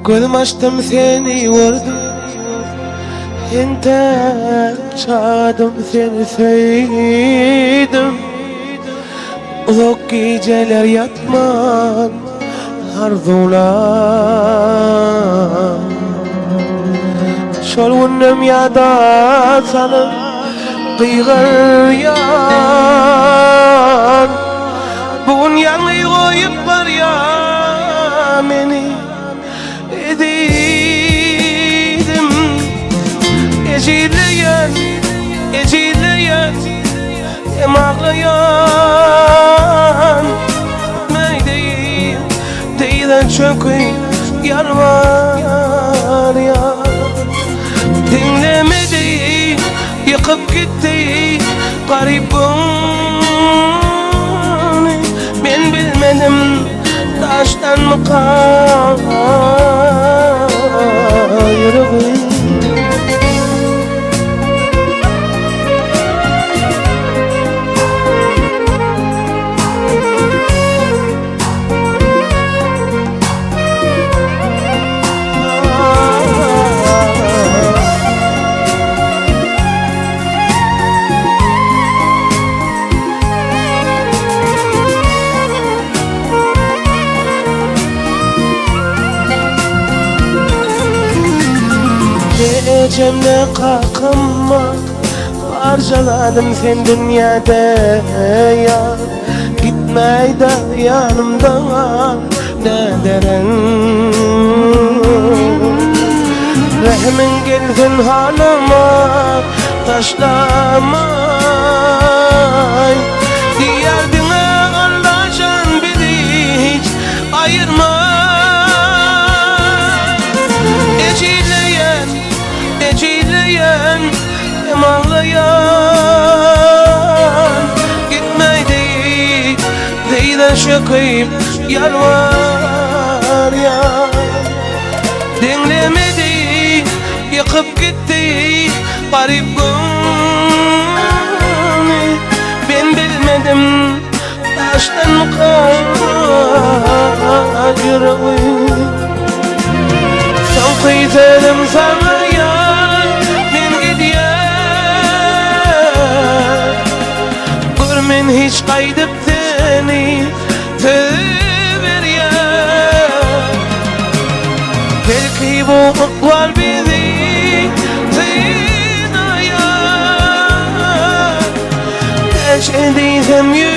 Gözüm açdym seni gördüm Entek çagadym seni söýdüm Uzak gijeler ýatman arzuwlap Şol günüm ýada salyp gygyrýan Bu gün ýalňyz goýup barýa meni Ezizim Ejizleýän, ejizleýän Hem aglaýan Meýdeýin, deýden çöküp ýalbarýan Diňlemedi, ýykyp gitdi garyp göwni Men bilmedim daşdanmyka ýüregi. Ne ejem ne kakam bar Barja zadym sen dünýäde ýar Gitmäýdä ýanymda gal näderin Rehimiň gelsin halyma taşlamaý Diýer diňe Allajan bizi hiç aýyrma Ejizleýän, ejizleýän hem aglaýan Gitme diýip, Deýde çöküp ýalbarýar Diňlemedi, ýykyp gitdi garyp göwni Men bilmedim daşdan ýüregi Soňky sözüm saňa ýar, men gidýän Gör men hiç gaýdyp Seni söýüberýän Belki bu ykbal bizi synaýar Näçe diýsem ýüregim.